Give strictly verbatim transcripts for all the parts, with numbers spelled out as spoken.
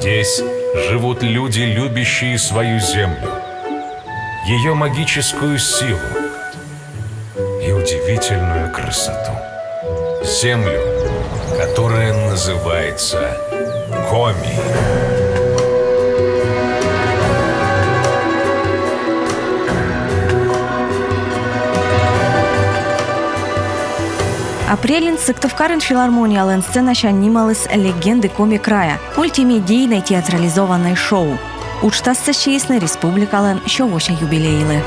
Здесь живут люди, любящие свою землю, ее магическую силу и удивительную красоту. Землю, которая называется Коми. Апрельын Сыктывкарын филармониялӧн сценасянь нималіс «Легенды Коми края» мультимедийнӧй театрализованнӧй шоу. Уджтассӧ сиисны республикалӧн сё вося юбилейлы.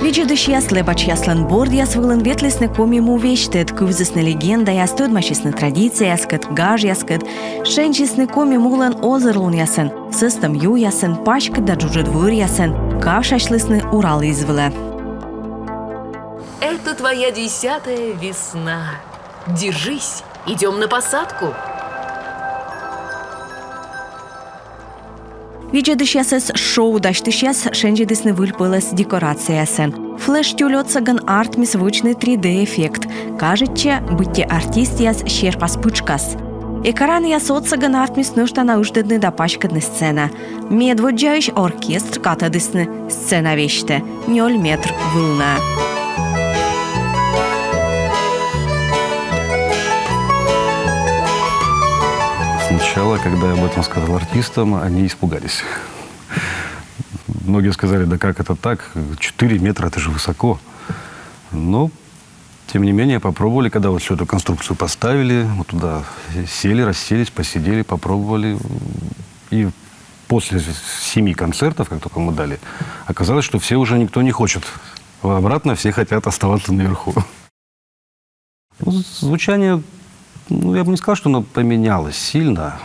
Видзӧдысьяс лэбачьяслӧн бордъяс вылын ветлісны Коми му весьтӧд, кывзісны легендаяс, тӧдмасисны традицияяскӧд, гажъяскӧд, шензисны Коми мулӧн озырлунъясӧн, сӧстӧм юясӧн, паськыд да джуджыд вӧръясӧн, кавшасьлісны Урал из вылӧ. Это твоя десятая весна. Держись, идем на посадку. Видзӧдысьясӧс шоу дасьтысьяс шензьӧдісны выльпӧлӧс декорацияясӧн. Флеш-тюль отсӧгӧн артмис вӧчны три дэ эффект. Кажитчӧ, быттьӧ артистъяс серпас пытшкас. Экранъяс отсӧгӧн артмис нӧшта на ыждӧдны да паськӧдны сцена. Медводдзаысь оркестр катӧдісны сцена весьтӧ, нёль метр вылӧ. Сначала, когда я об этом сказал артистам, они испугались. Многие сказали: «Да как это так? Четыре метра, это же высоко». Но, тем не менее, попробовали, когда вот всю эту конструкцию поставили, мы туда сели, расселись, посидели, попробовали. И после семи концертов, как только мы дали, оказалось, что все уже, никто не хочет обратно, все хотят оставаться наверху. Ну, з-, звучание, ну, я бы не сказал, что оно поменялось сильно.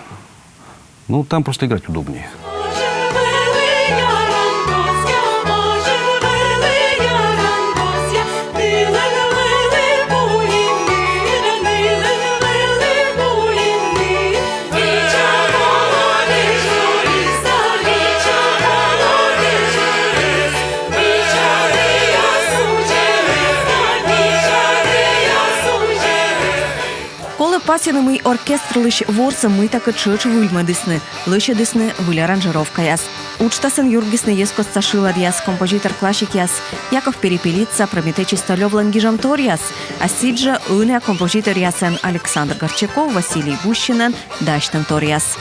Ну, там просто играть удобнее. Колӧ пасйыны, мый оркестрлысь ворсӧм мыйтакӧ тшӧтш выльмӧдісны, лӧсьӧдісны выль аранжировкаяс. Уджтасӧн юргисны йӧзкостса шыладъяс, композитор-классикъяс Яков Перепелица, Прометей Чисталёвлӧн гижӧмторъяс, а сідзжӧ ӧнія композиторъясӧн Александр Горчаков, Василий Гущинӧн дасьтӧмторъяс.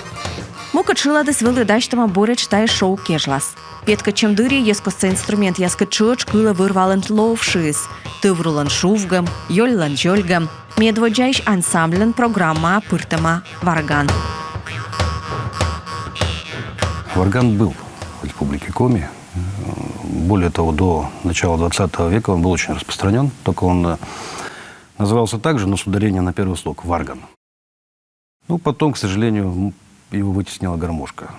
Мукӧд шыладыс вӧлі дасьтӧма буретш тайӧ шоу кежлас. Петкӧдчӧм дырйи йӧзкостса инструментъяскӧд тшӧтш кылӧ вӧр-валӧн лов шыыс: тӧврулӧн шувгӧм, ёльлӧн зёльгӧм. Медводдзаысь ансамбльлӧн программаӧ пыртӧма варган. Варган был в Республике Коми. Более того, до начала двадцатого века он был очень распространён, только он, э, назывался так же, но с ударением на первый слог — варган. Ну, потом, к сожалению, м, его вытеснила гармошка,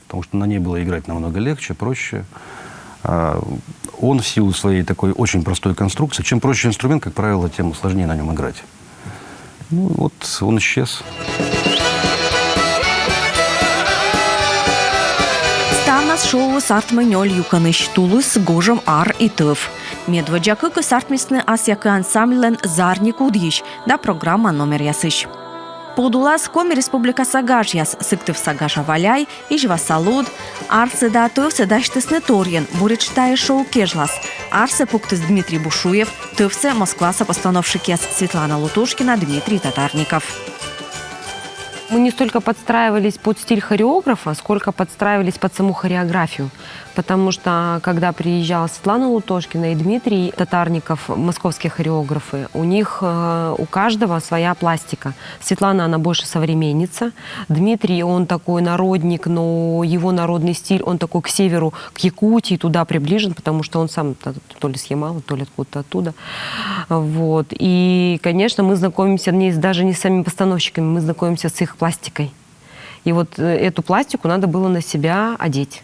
потому что на ней было играть намного легче, проще. А он в силу своей такой очень простой конструкции, чем проще инструмент, как правило, тем сложнее на нём играть. Ну, вот он исчез. Ставнас шоуыс артмӧ нёль юкӧнысь: тулыс, гожӧм, ар и тӧв. Медводдза кыкыс артмисны асъя кыӧ ансамбльлӧн «Зарни кудйысь» да программа номеръясысь. Подулас Коми Республикаса гажъяс: Сыктывса гажа «Валяй», Изьваса «Луд». Арсӧ да тӧвсӧ дасьтісны торйӧн, буретш тайӧ шоу кежлас. Арсӧ пуктіс Дмитрий Бушуев, тӧвсӧ Москваса постановщикъяс Светлана Лутошкина, Дмитрий Татарников. Мы не столько подстраивались под стиль хореографа, сколько подстраивались под саму хореографию. Потому что, когда приезжала Светлана Лутошкина и Дмитрий Татарников, московские хореографы, у них, э, у каждого своя пластика. Светлана, она больше современница. Дмитрий, он такой народник, но его народный стиль, он такой к северу, к Якутии, туда приближен, потому что он сам то, то ли с Ямала, то ли откуда-то оттуда. Вот. И, конечно, мы знакомимся не с, даже не с самими постановщиками, мы знакомимся с их пластикой. И вот, э, эту пластику надо было на себя одеть.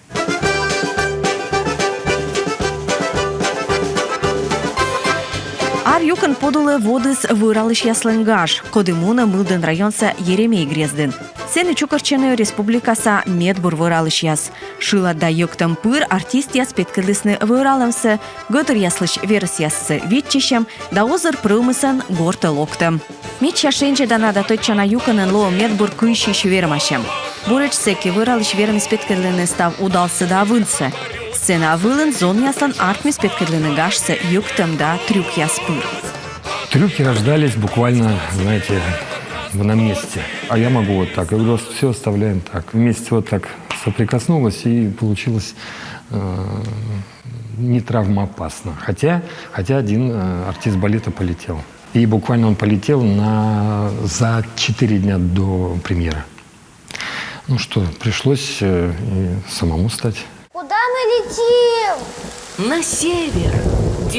Ар Юкӧн подулӧ водіс вӧралысьяслӧн гаж, коді мунӧ Мылдін районса Еремей грездын. Сэні чукӧртчӧны республикаса медбур вӧралысьяс. Шылад да йӧктӧм пыр артистъяс петкӧдлісны вӧралӧмсӧ, гӧтыръяслысь верӧсъяссӧ виччысьӧм да озыр прӧмысӧн гортӧ локтӧм. Мича шензьӧдана да тӧдчана юкӧнӧн лоӧ медбур кыйсьысь вермасьӧм. Буретш сэки вӧралысь вермис петкӧдлыны став удалсӧ да вынсӧ. Сцена вылын зонъяслӧн артмис петкӧдлыны гажсӧ йӧктӧм да трюкъяс пыр. Трюки рождались буквально, знаете, на месте. А я могу вот так. Я говорю, все оставляем так. Вместе вот так соприкоснулось, и получилось э, не травмоопасно. Хотя, хотя один э, артист балета полетел. И буквально он полетел на, за четыре дня до премьеры. Ну что, пришлось э, и самому стать. Куда мы летим? На север.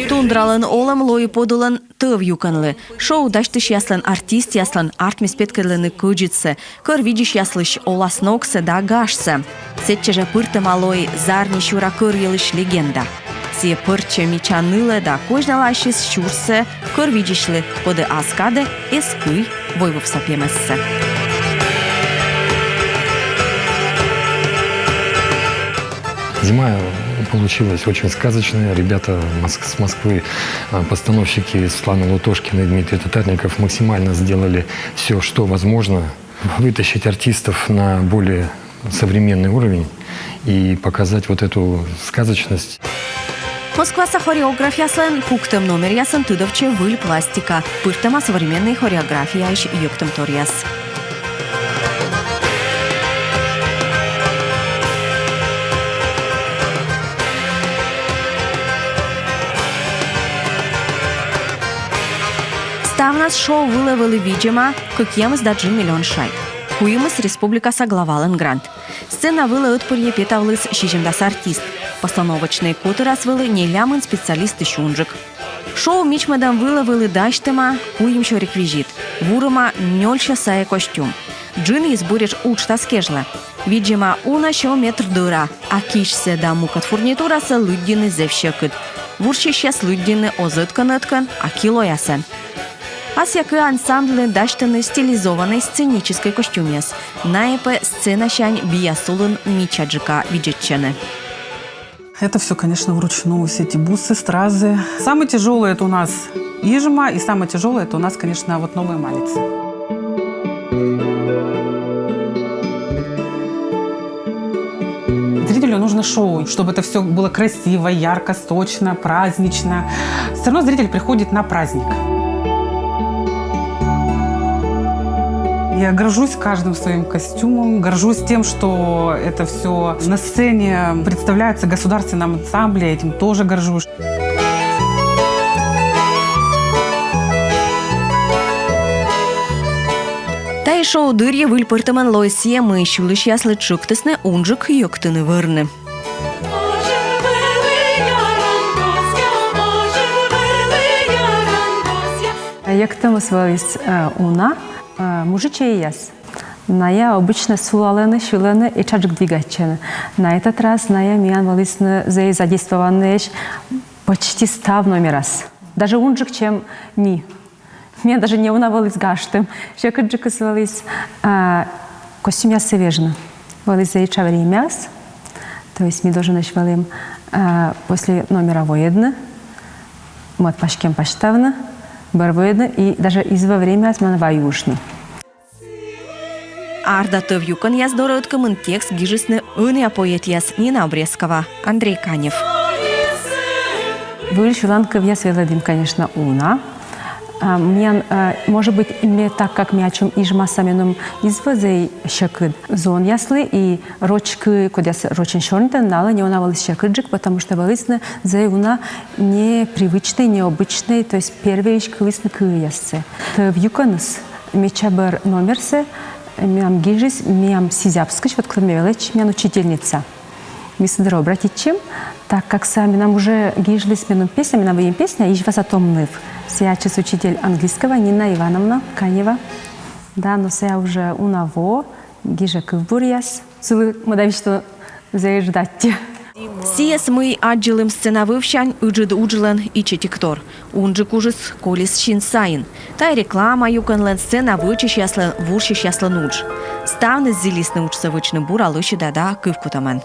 Тундралӧн олӧм лои подулӧн тӧв юкӧнлы. Шоу дасьтысьяслӧн, артистъяслӧн артмис петкӧдлыны кӧдзыдсӧ, кӧр видзысьяслысь оласногсӧ да гажсӧ. Сэтчӧ жӧ пыртӧма лои «Зарни сюра кӧр» йылысь легенда. Сійӧ пӧрччӧ мича нылӧ да козьнала ассьыс сюрсӧ кӧр видзысьлы, коді ас кадӧ эз кый войвывса пемӧссӧ. Зима получилась очень сказочная. Ребята Моск- с Москвы, э, постановщики Светлана Лутошкина и Дмитрий Татарников, максимально сделали все, что возможно, вытащить артистов на более современный уровень и показать вот эту сказочность. Москваса хореографъяслӧн пуктӧм номеръясын тыдовтчӧ выль пластика, пыртӧма современнӧй хореографияысь йӧктӧмторъяс. Ставнас шоу вылӧ вӧлі видзӧма кӧкъямыс да джын миллион шайт. Куимыс — республикаса главалӧн грант. Сцена вылӧ ӧтпырйӧ петавліс сизимдас артист. Постановочнӧй котырас вӧлі нелямын специалистысь унджык. Шоу мичмӧдӧм вылӧ вӧлі дасьтӧма куимсё реквизит. Вурӧма нёльсё сайӧ костюм. Джынйыс буретш уджтас кежлӧ. Видзӧма уна сё метр дӧра, а кисьсӧ да мукӧд фурнитурасӧ лыддьыны зэв сьӧкыд. Вурсьысьяс лыддьыны оз ӧткӧн-ӧткӧн, а килоясӧн. Асъя кыа ансамбльлы дасьтӧны стилизованнӧй сценическӧй костюмъяс. Найӧ пӧ сценасянь бияс улын мичаджыка видзӧдчӧны. Это все, конечно, вручную, все эти бусы, стразы. Самое тяжелое — это у нас ижма, и самое тяжелое — это у нас, конечно, вот новые малицы. Зрителю нужно шоу, чтобы это все было красиво, ярко, сочно, празднично. Все равно зритель приходит на праздник. Я горжусь каждым своим костюмом, горжусь тем, что это все на сцене представляется в государственном ансамбле, этим тоже горжусь. Тайӧ шоу дырйи выль пӧртӧмӧн лои сійӧ, мый сьылысьяслы тшӧктісны унджык йӧктыны вӧрны. Йӧктӧмыс вӧліс э, уна, э, мужичӧйяс. Найӧ обычно сулалӧны, сьылӧны, этшаджык двигайтчӧны. На этот раз найӧ миян вӧлісны зэв задействованнӧйӧсь почти став номерас. Даже унджык, чем ми. Миян даже неуна вӧліс гажтӧм. Сьӧкыдджыкыс вӧліс а, костюмъяссӧ вежны. Вӧліс зэв этша времяыс. То есть ми долженӧсь вӧлім а, после номера воӧдны, мӧд паськӧм пасьтавны, бӧр воӧдны, и даже из во времяыс миян вай уджны. Ар да тӧв юкӧнъяс дорӧ ӧткымын текст гижисны ӧнія поэтъяс Нина Обрезкова, Андрей Канев. Выль сьылан кывъяс велӧдім, конечно, уна. А, миян, а, может быть, не так, как ми ачым ижмаса, меным из во зэв сьӧкыд. Зонъяслы и роч кыв, кодъяс рочӧн сёрнитӧны, налы неуна вӧліс сьӧкыдджык, потому что вӧлісны зэв уна непривычнӧй, необычнӧй, то есть первойысь кылісны кывъяссӧ. Тӧв юкӧныс мича бӧр номерсӧ мем гижис мем Сизябскысь, вот кытӧн ме велӧдчи, миян учительница. Ми сы дорӧ обратитчим, так как сійӧ менам уже гижліс меным песня, менам выйым песня «Изьваса том ныв». Сійӧ ачыс учитель английского Нина Ивановна Канева. Да, но сійӧ уже уна во гижӧ кывбуръяс. Сылы мӧда висьтавны зэв ждатти. Сійӧс, мый аддзылім сцена вывсянь, ыджыд уджлӧн ичӧтиктор. Унджык уджыс колис син сайын. Тайӧ реклама юкӧнлӧн, сцена вӧчысьяслӧн, вурсьысьяслӧн удж. Ставныс зілисны уджсӧ вӧчны бура лӧсьыда да кывкутӧмӧн.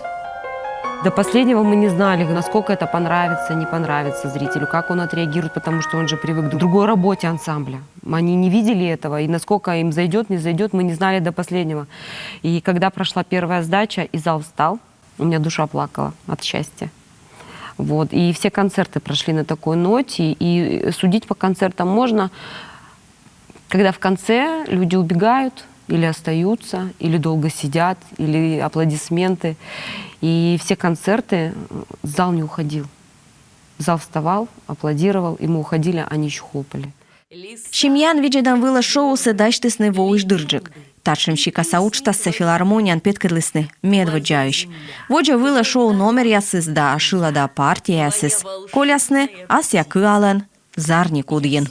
До последнего мы не знали, насколько это понравится, не понравится зрителю, как он отреагирует, потому что он же привык к другой работе ансамбля. Они не видели этого, и насколько им зайдет, не зайдет, мы не знали до последнего. И когда прошла первая сдача, и зал встал, у меня душа плакала от счастья. Вот. И все концерты прошли на такой ноте, и судить по концертам можно, когда в конце люди убегают, или остаются, или долго сидят, или аплодисменты. И все концерты, зал не уходил. Зал вставал, аплодировал, и мы уходили, они еще хлопали. Семьяӧн видзӧдӧм вылӧ шоусӧ дасьтісны воысь дырджык. Татшӧм сикаса уджтассӧ филармонияын петкӧдлісны медводдзаысь. Водзӧ вылӧ шоу номеръясыс да шылада партияясыс колясны асъя кыалӧн «Зарни кудйын».